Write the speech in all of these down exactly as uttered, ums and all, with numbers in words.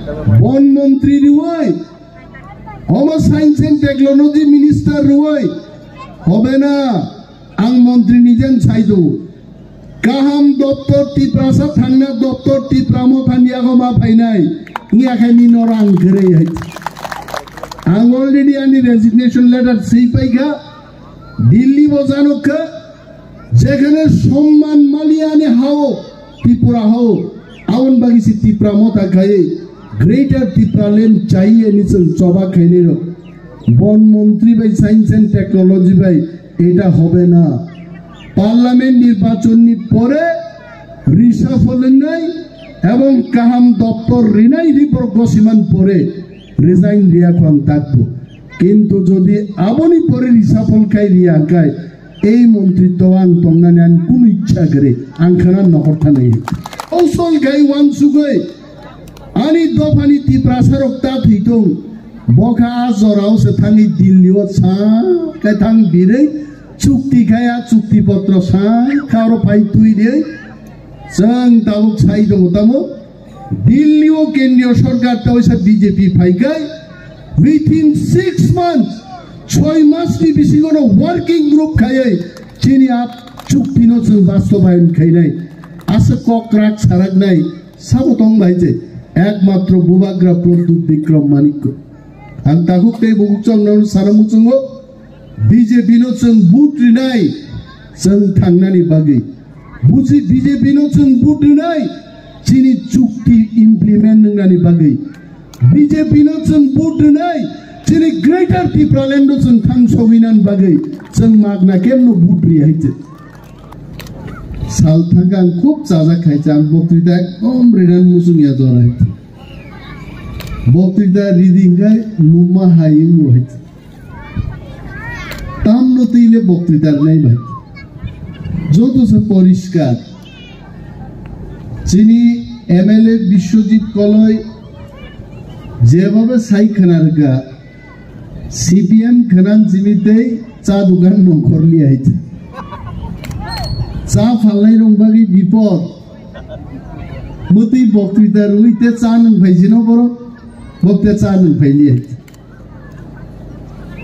Bon montri rwi, omo science and technology minister rwi, hobe na, ang montri ni jen sai do. Kaham doptor Tiprasa thangna doptor Tipra Motha ni yago ma phainai, wngya khe ni noro ang kwrwi hai. Ang already ani resignation letter swi paikha, Delhi bo janok kha, jekhane somman maliya ani hao, Tripura hao, aboni bagwi se Tipra Motha khaiwi Greater Tipraland chaiye ni chwng choba khainai rok. Bon montri bai science and technology bai eta hobe na. Parliament nirbachon ni pore reshuffle wngnai ebong kaham doptor rinai report gosiman pore resign riya khwang takbo. Kintu jodi aboni pore reshuffle khai riya khai, ei montritwo ang tongnani ang kunu ichha kwrwi, ang khana nokhor thanai. Koushal khai wansugwi ani dophani Tiprasa rok ta thwi tong, bokha a jorao se thangwi Delhi o sa khai thang birwi chukti khai a chukti potro sa kha oro phai twi rwi. Chwng tabuk sai tongo tamo, Delhi o kendriyo sorkar ta waisa B J P phaikai, within six months, choi mas ni bisingo no working group khaiwi chini a chukti no chwng bastobayon khainai. Aswk kok rak saraknai sabo tong bai je, ekmatro Bubagra Pradyut Bikram Manikya. Ang takhuk tei bubuk chong no sana muchungo, B J P no chwng vote rinai, chwng thangnani bagwi. Buji B J P no chwng vote rinai, chini chukti implement wngnani bagwi. B J P no chwng vote rinai, chini Greater Tipraland no chwng thang sogwinani bagwi. Chwng magna kemno vote ri hai se. Sal thangkha ang khub chajak khai se, ang boktwita ekdom rinan muchung ya jora hai se. Boktwita ridi hwnkhe numa hai wngo hai se. Tamno twi le boktwita rwnai bai. Joto se poriskar. Chini M L A Biswajit Koloi jebhabe sai khwna rwkha, C P M khwna simi tei cha dukan nongkhor li hai. Cha phalnai rok bagwi bipod. Mwtwi boktwita rwui te cha nwng phai sino borok, bok te cha nwng phai li hai.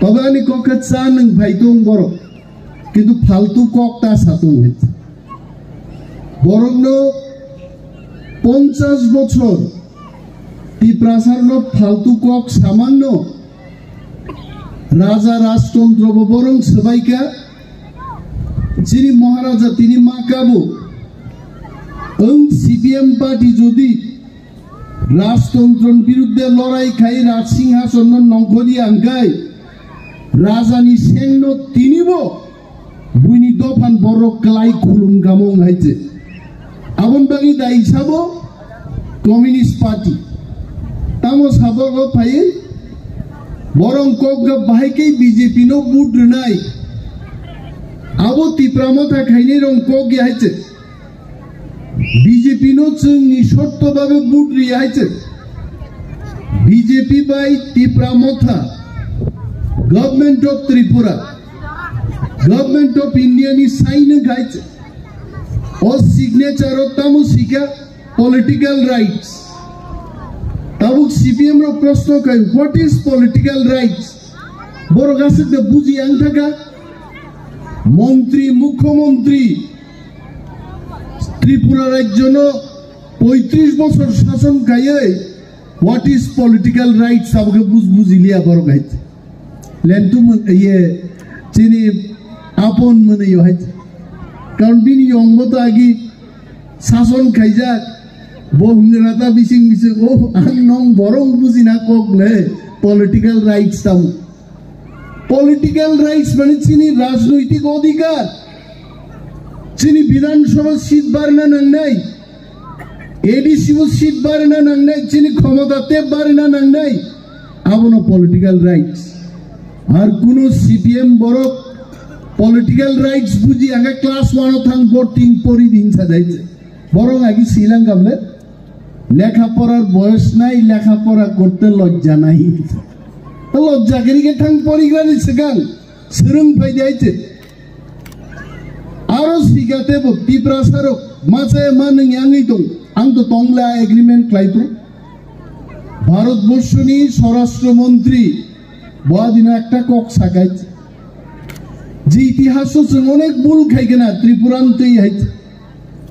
Tobe ani kok khe cha nwng phai tong borok, kintu faltu kok ta sa tong hai. Borokno ponchash bochor Tiprasarno faltu kok samangno Raja Rajtantro bo borong swbaikha, chini Maharaja tini ma kabo. Wng C P M party jodi Rajtantron birudde lorai khai Raj Singhasonno nongkhorya hwnkhe Rajani sengno tinibo buini dophan borok kwlai khulum gamo wng hai se. Aboni bagwi dai sabo Communist Party. Tamo sabo go phai borong kok ga bahai khe B J P no vote rwnai. Abo Tipra Motha khainai rong kok ya hai se. B J P no chwngni sotto babe vote ri hai se. B J P bai Tipra Motha, Government of Tripura, Government of India ni sign wng hai se. O signature o tamo sika political rights. Tabuk C P M rok proshno khai, what is political rights? Borok aswk da buji ang thaka. Montri, Mukhyamantri, Tripura rajyono poitris bochor sason khaiwi what is political rights abo khe buj-, bujiliya borok hai. Lentu mun-, iye, chini apon mwnwi hai. Karon bini yongbo to agi sason khaijak, bo hwngra ta bising bising, "Oh, ang nong borok bujina kok le political rights tamo." Political rights mane chini rajnoitik odhikar. Chini Bidhan Sabha seat barna nangnai, A D C bo seat barna nangnai, chini khomota tep barna nangnai. Abono political rights. Ar kuno C P M borok political rights buji age class one o thang board ting pori din sa dai. Borok agi silang gamle. Lekha porar boyos nai, lekha pora korte lojja nai. To lojja giri khe thang porigrani swkang swrwng phai di hai se. Aro sikate bo Tiprasa rok machaya ma nwng yangwi tong. Ang to tongla agreement khlai to. Bharatborsho ni Swarashtra Montri bo adino ekta kok sakai je itihaso chwng onek bul khaikena Tripura ni twi hai,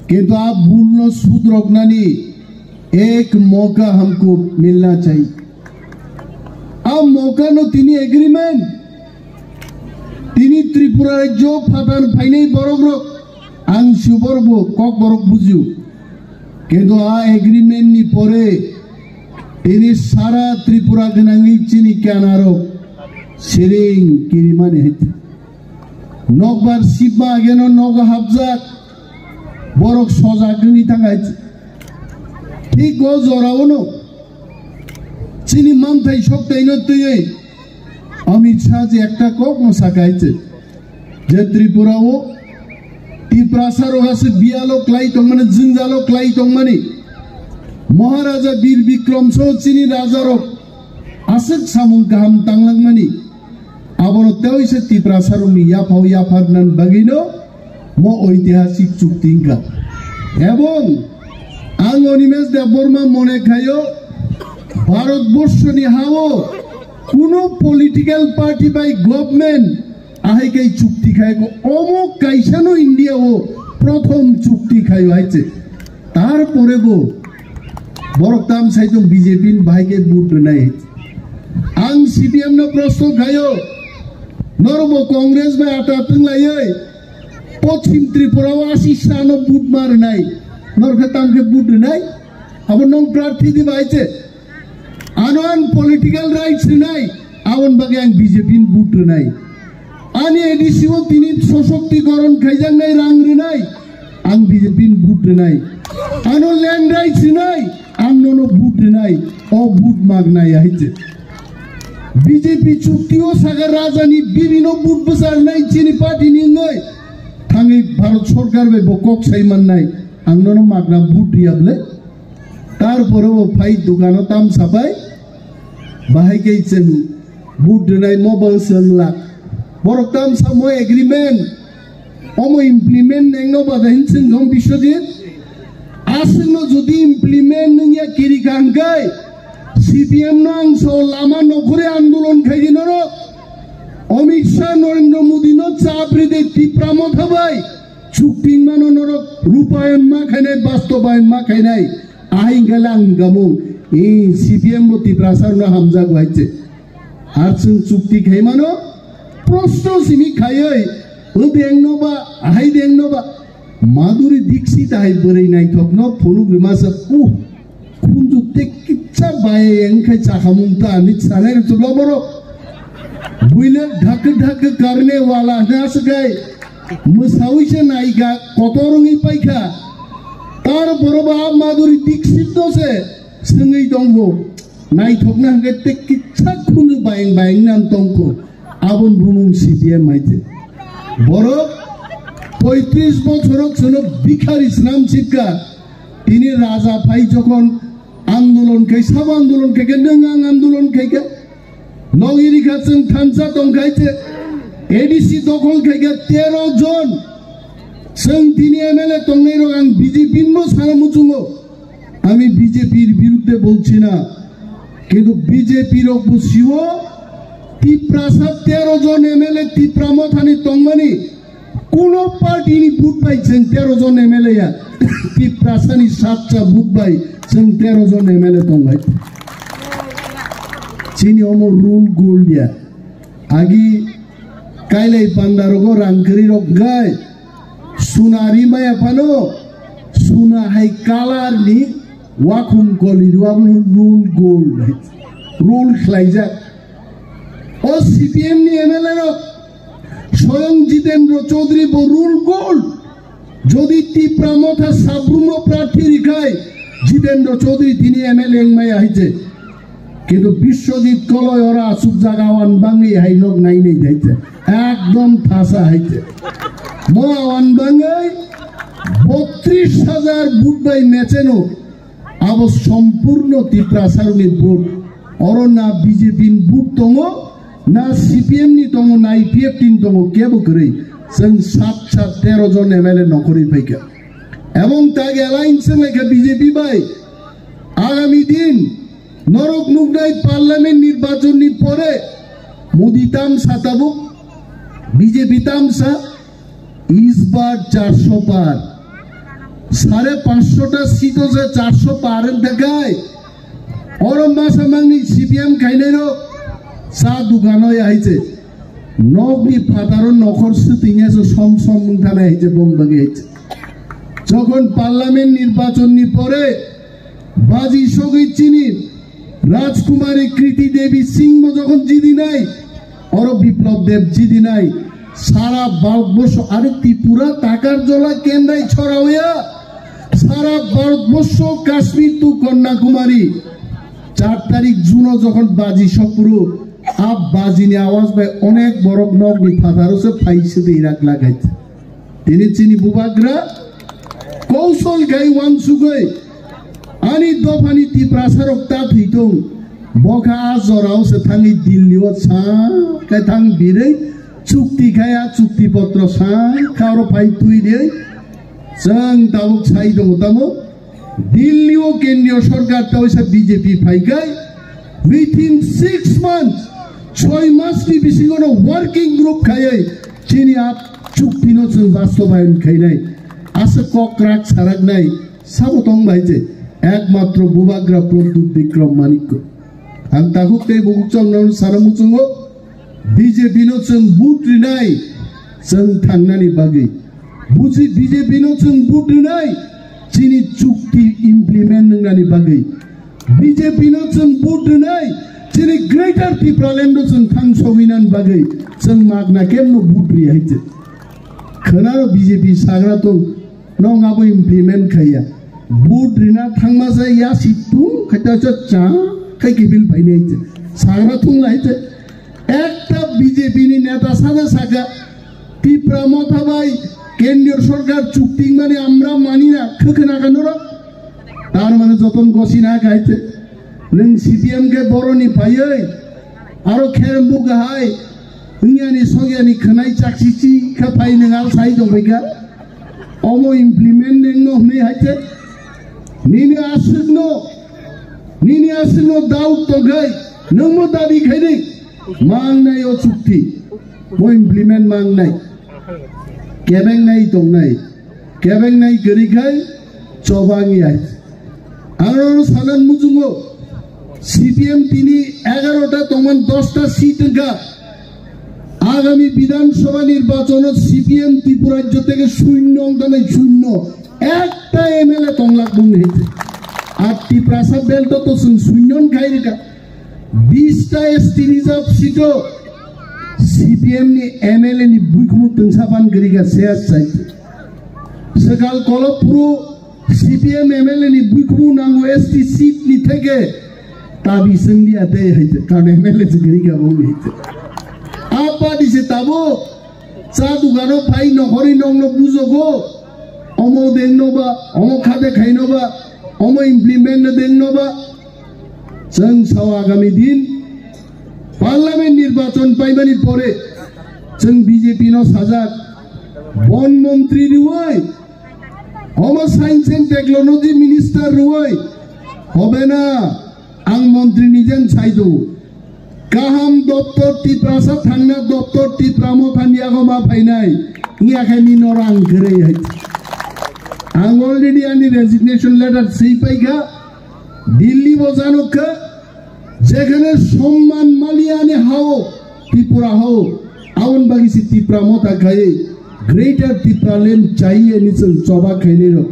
kintu a bul no sudroknani ek moka hamko milna chahi. A moka no tini agreement, tini Tripura rajyo phatar phainai borok rok, ang subor bo kok borok bujio. Kintu a agreement ni pore tini sara Tripura gwnangwi chini kanaro siring kirimani hai. Nokbar sibma ageno nogo hapjak, borok sojak wngwi thang hai. Thik o jorao no chini manthai soktaino twiwi Amit Shah je ekta kok no sakai je, je Tripura o Tiprasa rok aswk biyalo klai tongmani, jwngjalo klai tongmani, Maharaja Bir Bikram so chini raja rok aswk samung kaham tanglangmani, abono tewi se Tiprasa rokni yaphao yapharnan bagwino mo oitihasik chukti wngkha. Ebong ang Animesh Debbarma mone khaio, Bharatborsho ni hao kuno political party bai government ahai kai chukti khai ko, omo kaisa no India o prothom chukti khaio hai se. Tarpore bo borok tam sai tong B J P ni bahai ke vote rwnai. Ang C P M no proshno khaio, norok bo Congress bai ata twng laioi Poschim Tripura o asi sano vote ma rwnai, norok khe tam khe vote rwnai? Abo nong prarthi di bai se. Ano ang political rights rwnai, aboni bagwi ang B J P ni vote rwnai. Ani A D C o tini soshokti goron khaijaknai rang rwnai, ang B J P ni vote rwnai. Ano land rights rwnai, ang nono vote rwnai, o vote magnai hai se. B J P chukti o saka raja ni bibi no vote bwcharnai chini party ni wngwi thangwi Bharat Sorkar bai bo kok sai mannai, ang nono magna vote riya bwle. Tarpore bo phai dukano tam sapai, bahai khe chwng vote rwnai mobile se wng lak. Borok tam samo agreement, omo implement nengno bada hin chwng thong Biswajit. Aswkno jodi implement nungya kiri kangkai, C P M no ang so lama nokhore andolon khaidi norok. Amit Shah, Narendra Modi no chapri de Tipra Motha bai. Chukting mano norok rupayon ma khainai, bastobayon ma khainai. Ahai hingkhe lang gamung. I C P M bo Tiprasa no hamjak wai se. Ar chwng chukti khai mano, proshno simi khaioi, o deng no ba, ahai deng no ba. Madhuri Dixit ahai bwrwi naithok no phunuk rima sa, uh, khunju te kitsa bai engkhai chakhamung ta ani sanai rwchuk lo borok. Buile dhak dhak karne wala na sakai. Mwsawi se naikha, kotor wngwi paikha. Tar boro ba Madhuri Dixit no se swngwi tongo. Naithokna hwnkhe te kitsa khunju bayang bayang nan tongkho. Aboni bumung C P M hai se. Borok poitris bochorok sono bikhari swnam sipkha. Tini raja phai jokhon andolon khai, sabo andolon khai khe, nwng ang andolon khai khe. Nogiri kha chwng thansa tong khai se. A D C dokhol khai khe tero jon. Chwng tini M L A tongnai rok ang B J P ni bo sana muchungo. Ami B J P r birudde bolchi na, kintu B J P rok bo siwo Tiprasa tero jon M L A Tipra Mothani tongmani, kuno party ni vote bai chwng tero jon M L A ya, Tiprasa ni satcha vote bai chwng tero jon M L A tongnai. Chini omo rule gold ya. Agi kailai panda rogo rang kwrwi rok gai. Suna ri maya phano, suna hai kalar ni wakhum koli rwabo rule gold hai. Rule khlaijak. O C P M ni M L A rok, soyong Jitendra Chaudhary bo rule gold. Jodi Tipra Motha Sabrumo prarthi rikhai, Jitendra Chaudhary tini M L A wngmaya hai je. Kintu Biswajit Koloi oro asuk jaga awan bangwi hai nok nainai hai je. Ekdom thasa hai je. Mo awan bangwi botris hajar vote bai mecheno. Abo sompurno Tiprasarokni vote. Oro na B J P ni vote tongo, na C P M ni tongo, na I P F T ni tongo, kebo kwrwi. Chwng sat sat tero jon M L A nokhorwi phaikha. Ebong tag alliance wnglaikha B J P bai. Agami din Norok nuknai parliament nirbachonni pore Modi tamsa tabuk, B J P tamsa, isbar charso par. Sare panchsho ta seat o je charso par wng takai. Oro masa mangni C P M khainai rok cha dukano ya hai se. Nokni phataro nokhor swtwingyasa som som wng thanai hai se bong bagwi hai se. Jokhon parliament nirbachonni pore baji sogwi chini Rajkumari Kriti Devi Singh no jokhon jidinai, oro Biplab Deb jidinai, sara Bharatborsho aro Tripura, Takarjola, Kendrai chhorao ya, sara Bharatborsho Kashmir to Kanyakumari. Char tarik June o jokhon baji sokphuru, a bajini awaj bai onek borok nokni phataro se phai se de irak lagai. Tini chini bubagra koushol khai wansugwi ani dophani Tiprasarok ta thwitung. Bokha a jorao se thangwi Delhi o sa khe thang birwi chukti khai a chukti potro sa kha oro phai twi de. Chwng tabuk sai tongo tamo Delhi o kendriyo sorkar ta waisa B J P phai khai within six months, choi mas ni bisingo no working group khaiwi chini a chukti no chwng bastobayon khainai. Aswk kok krak saraknai sabo tong bai je ekmatro bubagra Pradyut Bikram Manikko. Ang takhuk tei bukuk chong no sana muchungo. B J P no chwng vote rinai chwng thangnani bagwi. Buji B J P no chwng vote rinai chini chukti implement wngnani bagwi. B J P no chwng vote rinai chini Greater Tipraland no chwng thang sogwinani bagwi. Chwng magna kemno vote ri hai chwng. Khwnaro B J P sagra tong, nong abo implement khaiya. Vote rina thangma se ya situng khaita cha cha khai kibil painai te. Sagra thung lai te. Ekta B J P ni neta sada saka Tipra Motha bai kendriyo sorkar chukti mani amra mani na khwkhwna ka norok. Tar mane joton gosi na khai te. Nwng C P M khe boroni phaiwi aro kherembu kahai wngya ni sogya ni khwnai chaksi chi kha phai nwng al sai tong bai kha. Omo implement nwng no hwnwi hai khe nini aswk no, nini aswk no doubt tong khai nwng mo dabi khai ni mangnai o chukti mo implement mangnai. Kebeng nai tong nai, kebeng nai kwrwi khai chobang yai. Ang oro sanan muchungo, C P M tini egarota tongman dosta seat wngkha. Agami Bidhan Sabha nirbachon o C P M Tripura rajyo theke shunyo wngkha nai, shunyo. Ekta M L A tonglak bung nai. Ar Tiprasa belt o to chwng shunyo wngkhai rikha. Bista S T reserve seat o C P M ni M L A ni buikhumu twngsa ban kwrwi kha se sai. Swkal Kolopuro C P M M L A ni buikhumu nango S T seat ni theke tabi senglia de hai te, karon M L A se kwrwi kha bo ni hai te. A party se tabo cha dukano phai nokhorwi nokno bujogo, omo dengno ba, omo khade khaino ba, omo implement no dengno ba. Chwng sao agami din parliament nirbachon paimani pore chwng B J P no sajak, bon montri rwui, omo science and technology minister rwui, hobe na, ang montri ni jen sai do. Kaham doptor Tiprasa thangna doptor Tipra Motha ni yago ma phainai, ngiya khe ni norang gere hai. Ang already ani resignation letter sei paikha, Delhi bo janokha, jekhane Somman Maliani hao, Tripura hao, aboni bagwi se Tipra Motha khai Greater Tipraland chaiye ni chwng choba khainai rok.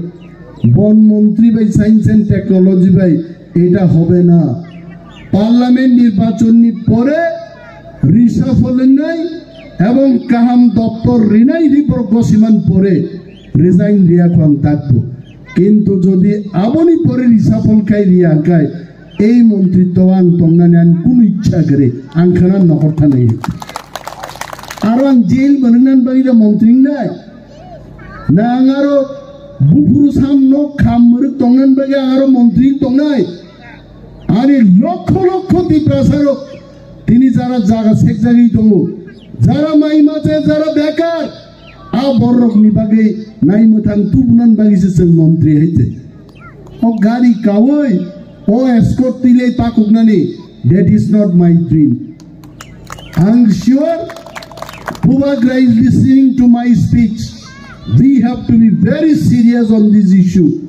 Bon montri bai science and technology bai eta hobe na. Parliament nirbachon ni pore reshuffle wngnai ebong kaham doptor rinai report gosiman pore resign riya khwang takbo. Kintu jodi aboni pore reshuffle khai riya khai, ei montri to ang tongnani ang kunu ichha kwrwi, ang khana nohor thanai. Aro ang jail bo nwngnani bagwi da montri wngnai? Na ang aro buphuru sam nok kham mwrwk tongnani bagwi ang aro montri tongnai? Ani lokho lokho Tiprasa rok tini jara jaga sekjagwi tongo, jara mai mache, jara bekar, a borok ni bagwi nai mwthang tubunani bagwi se chwng montri hai te. O gari kawi O escort twilai takuknani, that is not my dream. Ang sure Bubagra is listening to my speech. We have to be very serious on this issue.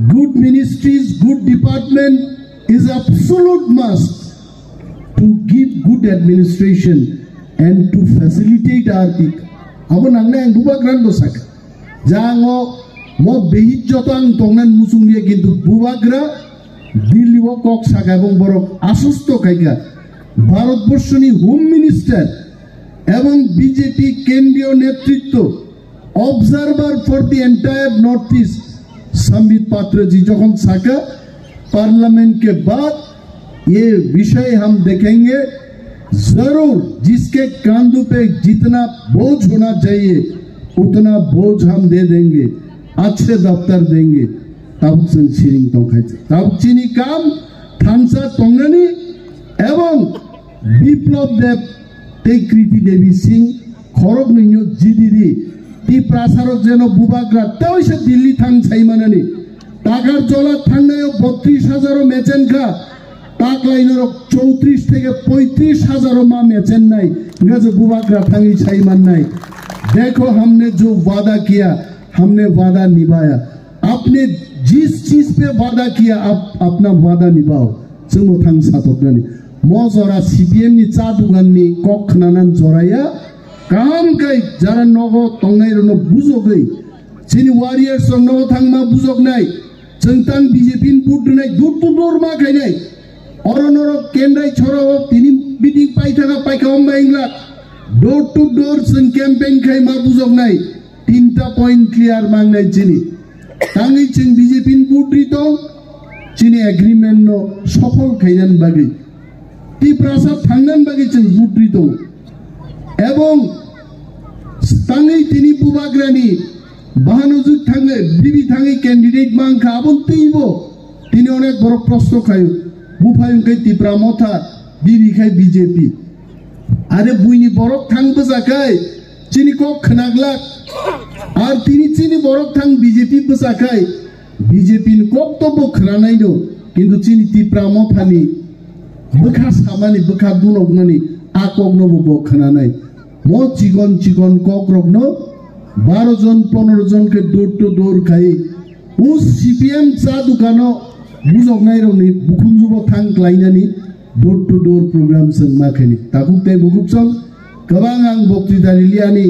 Good ministries, good department is absolute must to give good administration and to facilitate our people. Abo nangnai ang Bubagrano sakha. Jango mo behit joto ang tongnan muchung dia kintu Bubagra Delhi o kok saka ebong borok asusto khaika. Bharatborshoni Home Minister ebong B J P kendriyo netritto observer for the entire North East Sambit Patra ji jokhon saka parliament ke baad ये विषय हम देखेंगे जरूर, जिसके कांधों पे जितना बोझ होना चाहिए उतना बोझ हम दे देंगे, अच्छे दफ्तर देंगे। Tabuk chwng siring tongkha. Tabuk chini kam thansa tongnani ebong Biplab Deb tei Kriti Devi Singh khorok nungno jidiri. Tiprasarok jeno Bubagra teisa Delhi thang saimanani. Takar jola thangnayo botris hajar o mechen kha. Taklai norok chowtris theke poitris hajar o ma mechen nai. Ngajo Bubagra thangwi saimannai. देखो हमने जो वादा किया, हमने वादा निभाया। आपने जिस चीज पे वादा किया, आप अपना वादा निभाओ। Chwngno thang satoknani. Mo jora C P M ni cha dugan ni kok khnanan joraya. Kaham kai jara nogo tongnai rono bujogwi. Chini warriors rok nogo thangma bujoknai. Chwng tang B J P ni vote rwnai, door to door ma khainai. Oro norok kendrai choro tini meeting paithaka paikha omba ingla. Door to door chwng campaign khai ma bujoknai. Tinta point clear mangnai chini. Tangwi chwng B J P ni vote ri tong, chini agreement no sophol khainani bagwi. Tiprasa thangnan bagwi chwng vote ri tong. Ebong tangwi tini Bubagrani bahano jwk thangwi, bibi thangwi candidate mankha, abon twibo tini onek borok prosto khaio. Buphai wngkhe Tipra Motha, bibi khai B J P. Are buini borok thang bwsa khai chini kok khwnaglak. Ar tini chini borok thang B J P bwsa khai B J P ni kok to bo khwnanai no, kintu chini Tipra Mothani bwkha samani, bwkha dunoknani a kokno bo bo khwnanai. Mo chikon chikon kokrokno baro jon pondro jon khe door to door khai o C P M cha dukano bujoknairokni bukhumjubo thang klainani door to door program chwng ma khaini. Takhuk tei bukhuk chwng kwbang ang boktwita riliani,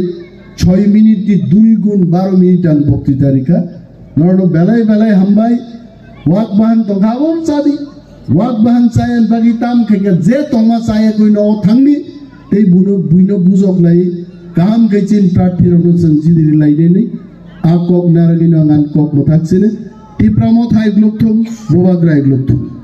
soi minute ni dui gun baro minute ang boktwita rikha. Norokno belai belai hambai. Wak bahan tongkha, abo chadi. Wak bahan chaya bagwi tam khaikha, je tongma chaya koi no thangni tei buino, buino bujok lai. Kaham khe chin prarthi rokno chwng jidiri lai deni. A kok naragino ang kok mwthak sini. Tipra Motha igluk thung, Bubagra igluk thung.